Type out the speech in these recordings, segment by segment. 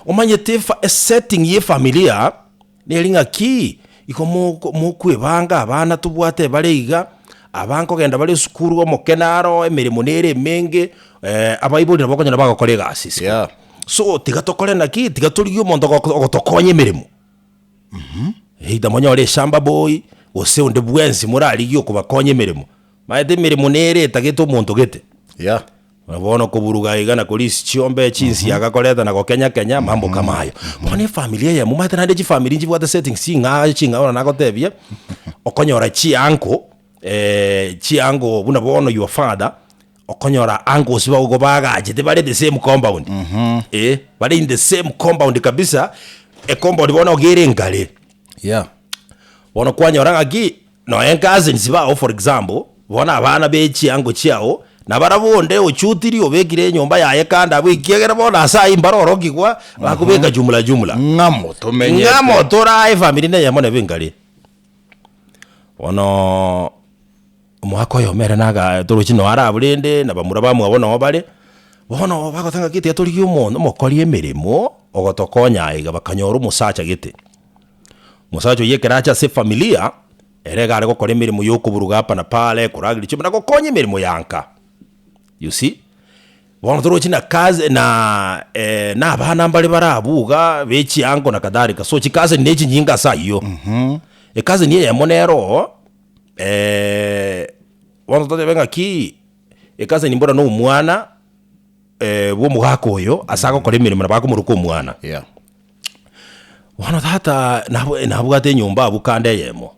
Omanyete efa esetting ya efamilia, neri ng'aki, igo moko mokwebanga abana tobwate bare iga, aba nkogenda bare esukuru omoke naro, emeremo nere emenge, abaibori nabo okonyora bagokora egasi isiko. Yeah. So tiga tokore naki, tiga torigie omonto ogo ogotokonya emeremo. Either monyore eshamba boy, gose onde bwensi morarigie okobakonya emeremo. Omanyete emeremo nere etagete omonto gete. Yeah. Buna bono koburuga iga na korisia chiombe chinsiaga koreta na gokenya kenya mambo kama ayo. Bono efamiri eyemo omanyete naende chifamiri nchibwate settings ching'ao ching'ao buna nagotebia, okonyora chiuncle chiuncle buna bono your father, okonyora uncles bago igo bagachete bare the same compound, eh, bare in the same compound kabisa, ecompound bono iga ere engare. Yeah. Bono kwanyora ng'aki. Nonya cousins bao for example, bono abana be chiango chiao, nabarabwo onde ochutiri obekire enyomba yaye kando abwo ekiagera bono ase ayio mbarorokigwa bakobeka jumla jumla. Ng'amo tomenyete. Ng'amo torae efamiri neyemo nabo engare. Bono omwaka oyomo ere naga torochi noyo arabwo rende na bamura bamwabo noo bare, bono bagoteba ng'aki tiga torigie omonto omokori emeremo ogotokonya aiga bakanyora omosacha gete. Omosacha oyio ekero acha ase efamilia, ere iga are gokora emeremo ya okoburuga hapa na pale, korageria chiombe na gokonya emeremo ya nka, you see. Bono torochi na kazi na na abana mbare bare abwo iga be chiango na kadhalika, so chikazeni na echinyinga ase ayio. Ekazeni eyemo nero oo bono totebe ng'aki, ekazeni mbora na omwana bwa omogaka oyo ase agokora emeremo nabo akomoroka omwana. Yeah. Bono tata nabo nabwate enyomba abwo kando eyemo,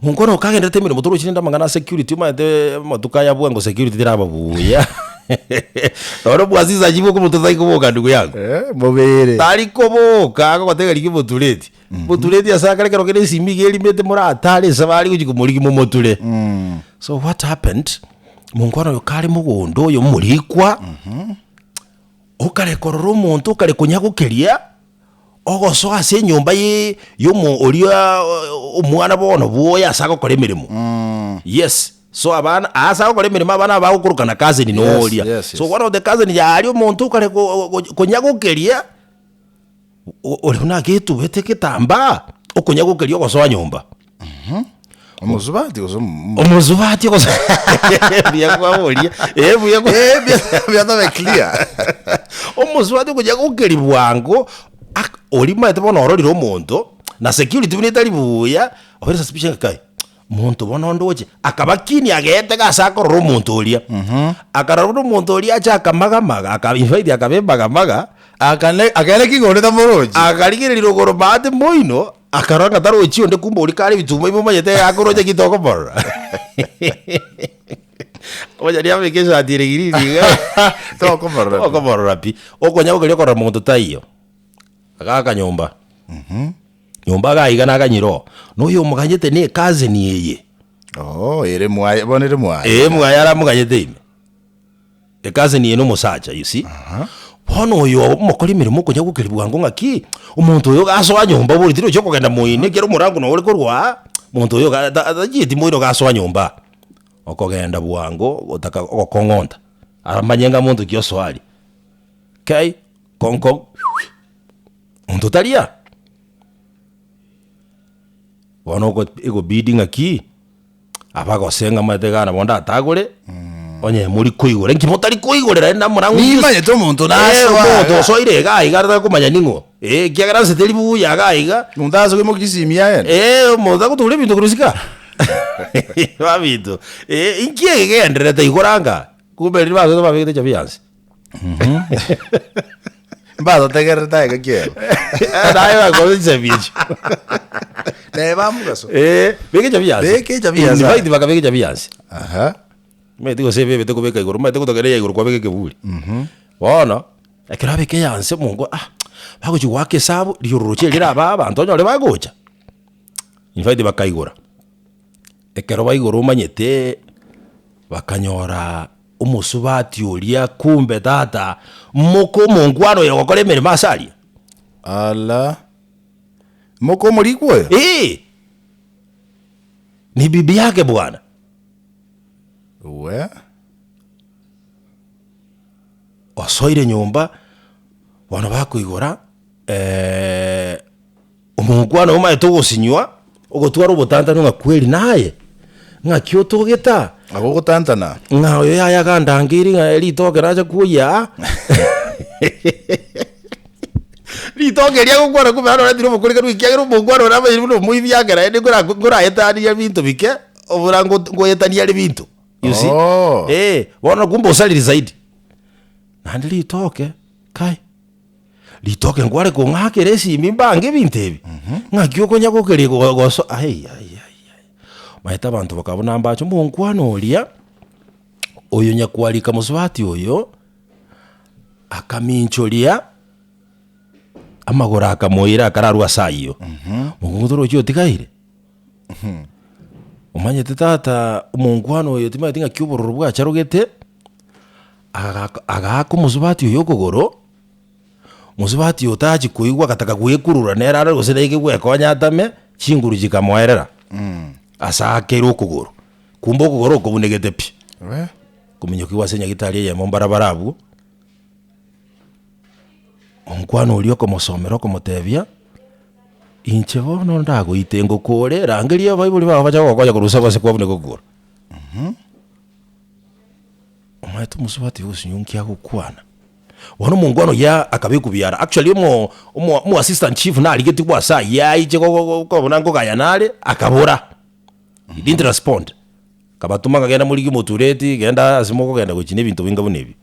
monkwana okagenderete emeremo torochi rende amang'ana a security omanyete amatuko aya bwango security teraba buya nonye bwasisa chibuku omonto tari koboka ndugu yangu. Eh, mobere. Tari koboka agogotebia rigia omotureti, motureti ase akare ekero kere esimi iga erimete moratare esabari gochia komorigia momoture. So what happened, monkwana oyo kare mogondo oyo omorikwa. Okare korora omonto okare konyagokeria, ogosoa ase enyomba ye yomo oria omwana bono bwoye ase agokora emeremo. Yes, so abana ase agokora emeremo abana aba bagokorokana cousin na Yes, oria. yes, So yes. one of the cousin yaria omonto okare ko- ko- konyagokeria, o- oria buna agetubete egetambaa, okonyagokeria ogosoa nyomba. Omosubati gose omo- Omosubati ogosoa buya kwaboria, eh buya kwa Eh, bia- biatabe clear. Omosubati okonya gokeria bwango, ak- oria omanyete bono ororire omonto, na security buna etari buya, obeire suspicion ng'a kai, monto bono ndoche, akaba keen ageetega ase akorora omonto oria. Akarora buna omonto oria acha akamagamaga, aka invite akaba emagamaga, Akane akene ki ng'onde tamorochi. akarigereria rogoro maate moino, Akarora ng'a tarochi onde kumbe oria kare ebituma ime omanyete akoroche ki tokomorora. Omonyene abeke eshati ere green iga. Tokomorora pi. Tokomorora pi. Okonya gokeria okorora monto taiyo. Agaaka nyomba. Nyomba iga iga naganyire oo. Na oyo omoganyete ne ecousin eye. Oo ere mwaye bono ere mwaye. Ee mwaye aramoganyete ime. Ecousin eye nomosacha you see. Bono oyo omokori emeremo okonya gokeria bwango ng'aki, omonto oyo gasoa nyomba bori tirochi okogenda moino ekero omorango noo ore korwa aa, monto oyo ga ta tachieti moino gasoa nyomba. Okogenda bwango gotaka ogokong'onta, aramanye ng'a monto ki osoa aria, kei kong kong monto tari aa. Bono oko egobidi ng'aki. Abagose ng'a omanyete iga nabo ndatagore, onye mori koigora, inki motari koigorera naende namorang'u Nimanyete omonto Eh, nasoa omonto iga. osoire iga iga atari komanya ning'o, eh, ekiagera nse teri buya iga iga. Omonto ase koimokia chisimi agende. Eh, omonto agotura ebinto korwa isiko aa babinto, eh, inki eke kegendererete igora anga, kumbe riria basoete babegete echabia nse. Mbagotegererete aye gaki ero. Naye bakore chisemi echio. Neba mogaso. Eh, beka echabi yansi. Beka echabi yansi. Invite bakabeka echabi yansi. Aha. Omanyete gose ebebete kobeka igoro, omanyete gotokera eya igoro kwabeka ekeburi. Bono, ekero abeka eyanse omongo ah, bagochi goaka esabu, riororoche erio rirabe abanto onyore bagocha. Invite bakaigora. Ekero baigora omanyete, bakanyora omosubati oria kumbe tata moka omonkwana oyo ogokora emeremo ase aria. Ala! Moka omorikwa oyo? Ee! Ni bibi yake bwana. We! Osoire nyomba, bono bakoigora. Omokwana omanyete ogosinywa, ogotwara obotantanu ng'a kweri naye, ng'aki otogete aa? Nabo ogotantana. Ng'a oyo yaya agandangeiri ng'a ritoke nacha kwoyia aa. Ritoke eria agokwana kumbe naro oretire obokorikanu ekiagera omokwana oria namanyire buna omoibi akera naende nkora nkoraetanie ebinto bike, obora ngo ngoetania are ebinto, you see. Oh. Eh, bono kumbe osariri zaidi. Naende ritoke, kai. Ritoke nkware kong'akera esimi mbange ebinto ebi, ng'aki okonya gokeria go goso ai ai ai ai. Omanyete abanto bakaba buna mbache omonkwana oria, oyo nyakwarika mosubati oyo, akaminchoria amagoro akamoira akararwa ase ayio, mokungu torochi otigaire. Omanyete tata omonkwana oyo timanyeti ng'aki obororo bwacharogete. Agaka agaaka omosubati oyo okogoro, mosubati oyo tachi koigwa agataka gwekurura nere arore gose naike gwekonya atame, chinguru chikamoerera ase akeire okogoro, kumbe okogoro okobunegete pi. We. Kominyokiwa ase nyagitari eyemo mbarabara abwo, omokwana oria okomosomera okomotebia, inche bono ndagoite ngokore, rangeria abaibori bao bache gogokonya korusia obosio kwabuneka okogoro. Omanyete omosubati gose nki agokwana. Bono omongwana oyio akabekwa biara, actually omo omo omo assistant chief narigetigwe ase ayio aiche go go go buna nkogayana are, akabora, he didn't respond. Akabatoma ng'a genda morigie omotureti, genda ase mokogenda gochia na ebinto binga buna ebio.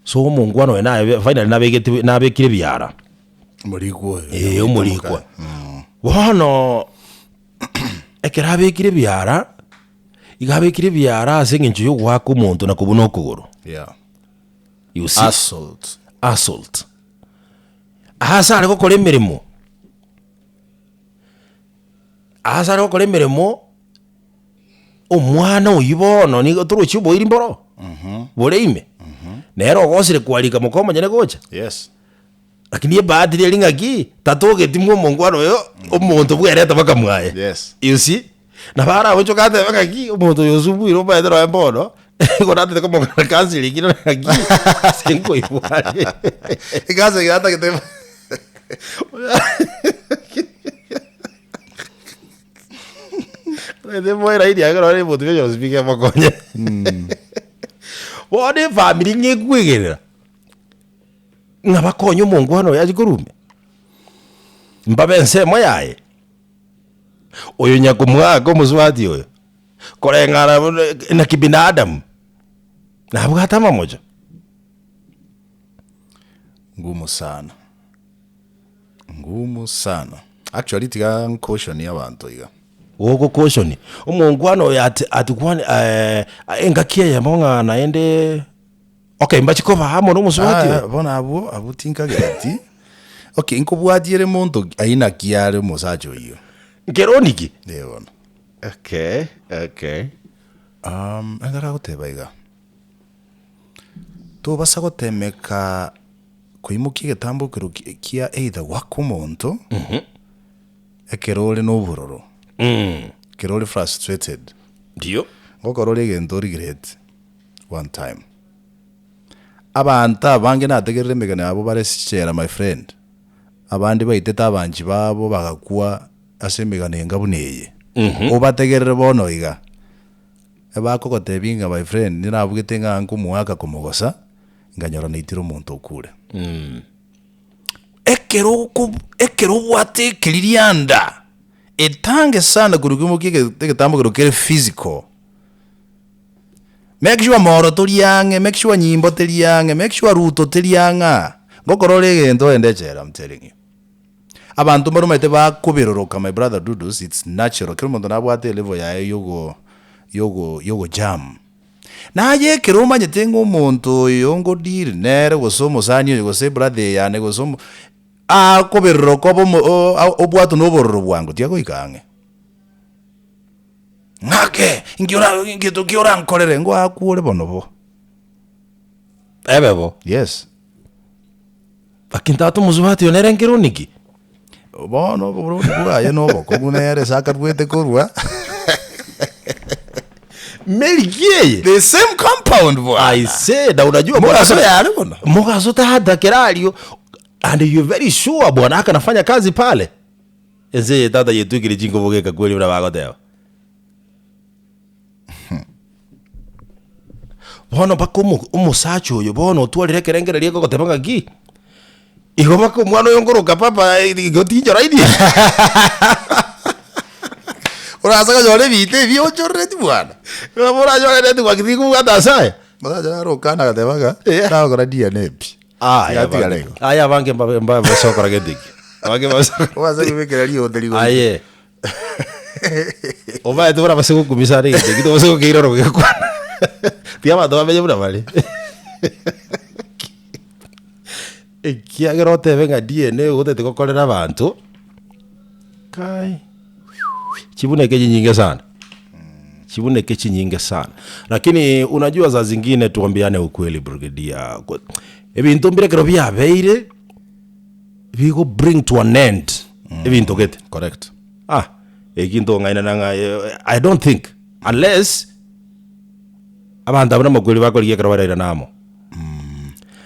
So omongwana oyo naye finally nabegetiwe nabekire biara. Omorikwa oyo. Eeh omorikwa. Bono, ekero abekire biara. Iga abekire ebiara ase eng'encho y'ogoaka omonto na kobuna okogoro. Yeah. You see? Assault. Assault. Ase are gokora emeremo, ase are gokora emeremo, omwana oyio bono nigo torochi oboiri mboro, bore ime, nere ogosire kwarika moka omonyene gocha. Yes. Lakini ebahati neri ng'aki, tatogeti mwa omongwana oyo, omonto bwerete mpaka mwaye. Yes. You see? Nabo aragochoka atebe ng'aki, omonto oyo osubuire omanyete nonya mbono, igo natete komokora counselling ng'aki, ase nkoigwa are. Ecounselling natagete Omanyete moe raini ake nonye motivation speaker emokonye. Bono efamiri ng'a ekwegerera. Ng'a bakonye omongwana oyo ache korwa ime, mbabe ensemo yaye, oyo nyakomwaka omosubati oyo, koreng'ana buna na kibinadamu, nabwate amamocho. Ngumu sana, ngumu sana. Actually tiga nkoshoni abanto iga. Gogokoshoni, omongwana oyo at at one engaki eyemo ng'a naende. Okay, mbachi koba amo nomosubati Aya, oyo? bono abwo, abwo tinkagereti. Okay, nkobwatia ere monto ki- aina ki are omosacha oyio. Nkeroni ki? Eh bono. Okay, okay. Um, ekero agoteba iga, tobasa gotemeka koimokia egetambokero ki- kia either goaka omonto, ekero ore na obororo, ekero ore frustrated, Ndiyo. ngokora ore egento origereti. one time. Abanto abange nategerere emegano yabo bare ase chichela my friend, abande baitete abanchi babo bagakwa ase emegano enga buna eye. Obategerere bono iga, ebakogotebia ng'a my friend nabugete ng'a nkomoaka komogosa, nkanyora naitire omonto okure. Ekero oko ekero obwate ekeririanda, etange sana korwa kimokia ege egetambo kero kere physical. Make sure moro tori ang'e, make sure nyimbo teri ang'e, make sure ruto teri ang'e aa. Ngokora ore egento ogende echela I'm telling you. Abanto mbaromanyete bakoberoroka my brother Dudus it's natural, kera omonto nabwate elevel yaye yogo yogo yogojam. Naye ekero omanyete ng'a omonto oyo ngo deal nere gose omosani oyo gose ebrother eye yane gose omo akoberoroka obe omo obwatwe na obororo bwango tiga goika ang'e. Ng'ake, inki ora gento ki orankorere? Ngoakure bono bo. Ebe bo. Yes. Lakini tata omosubati oyo nere nkeroni ki? Bono oboroni bwaye na obokongu nere ase akarwete korwa. Meri ki eye? The same compound bwana. I say, na unajua Mogaso yare bono. Mogaso tata kerario. And you very sure bwanake anafanya kazi pale? Ense eye tata yetwekire chinkobo geka kweri buna bagoteba. Bono mpaka omo omosacha oyo bono otwarire ekerengererio egogoteba ng'aki, igo mpaka omwana oyo nkoroka papa igo tinchoraini. Orase konyora ebinto ebi ochorereti bwana. Igo oranyore network tikobwata ase aya. Omosacha naro okana agateba ng'a Eh. nagokora DNA pi. Aya Tiga abange, igo. aya abange mbabe mbabase gokora gento ekio. Abange mbabase Obase kobekera riote rigoro. Aye. Omaete buna base gokumisa are egento ekio tobase gokeirora gokwana. Tiga abanto bamenye buna bare. Ekiagera otebe ng'a DNA otagete gokorera abanto, kai, chibuneke chinyinge sana, chibuneke chinyinge sana. Lakini unajua saa zingine tuambiane ukweli brigadier, ko ebinto mbire ekero biabeire. Bigo bring to an end ebinto gete. Correct. Ah, eki ntong'ainana ng'a eh, I don't think unless abanto abwo namakweri bakorigia ekero barairane amo.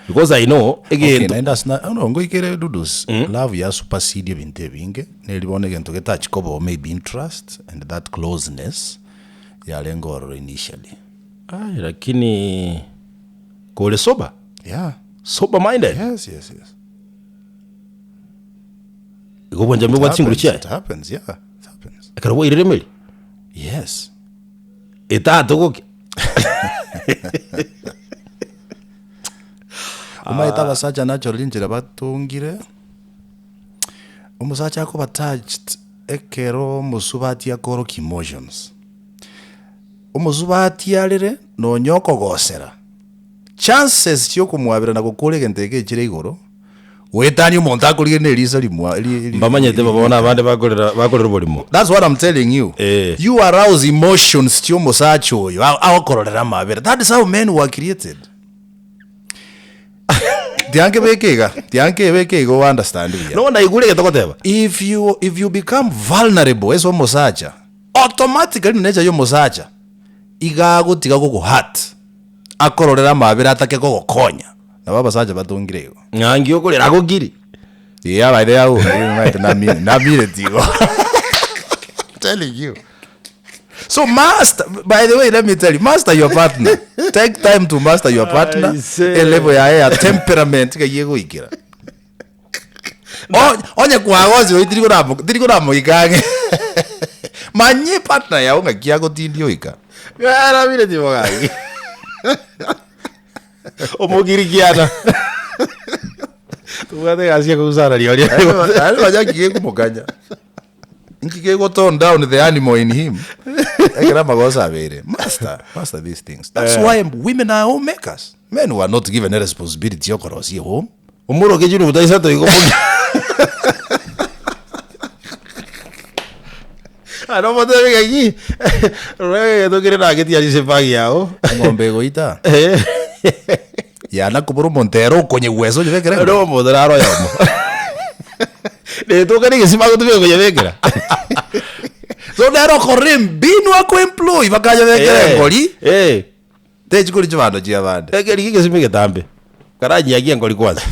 Because I know Okay, egento naende ase na ono ngoikere Dudus, love ya supersede ebinto ebinge, neri bono egento getachi koba maybe interest and that closeness yarenge ororo initially. Ai, lakini kore sober, Yeah. sober minded. Yes, yes, yes. Igo obwanchani It bobwate chinguru happens, chiaye. it happens, yeah, it happens. Ekero bwairire emeri, Yes. etatogokia. Omanyete abasacha naturally enchera batongire, omosacha akoba touched ekero omosubati akorokia emotions. Omosubati arere nonya okogosera, chances chia okomwabera na gokora egento eke echire igoro, goetania omonto akorigereria na eriso rimwa ri ri Mbamanyete ri bono ri abande bakorera bakorera oborimo. That's what I'm telling you. Eh. You arouse emotions chia omosacha oyo a- agokororera amabera. That is how men were created. Tianke beke iga, tianke beke iga o understand buya. No naigure egento ogoteba. If you if you become vulnerable ase omosacha, automatically nature ya omosacha iga agotiga gogo hurt, akororere amabera atake gogokonya. Nabo abasacha batongire igo. Ng'angi okorera agokiri. Yeah, by the way, maete namire, namireti igo. Telling you. So master, by the way, let me tell you, master your partner. Take time to master your partner. I say. E level yaye ya temperament iga yegoikera. O- Onye kwagosire oyi tiri koramo tiri koramoika ang'e. Manye partner yago ng'aki agotindia oika. Namireti bo gaki. Omogirikiana. Tobwate egasi ya kogusana rirorio. Naende nonya nki gekomokanya. Nki gego tone down the animal in him. Ekero amagoso abeire. Master, master these things. That's why women are homemakers. Men were not given a responsibility ya okorosia ehome. Omoroke chinuguta isato igo omogi. Aro omotebi ng'aki, rora egento kere nagetie ase ebag yago. Eng'ombe egoita. Eh. Yana kobora omonto ere okonyegwesa onyebekere Ore omonto naro oyomo. Retoka na egesima agotumia konyebekera. So nere okorora embinu ako employ bakanyebekera engori, Eh. techikori chibando chia abande. Ekeri egesima egetambe. Karanyiagie engori kwanza.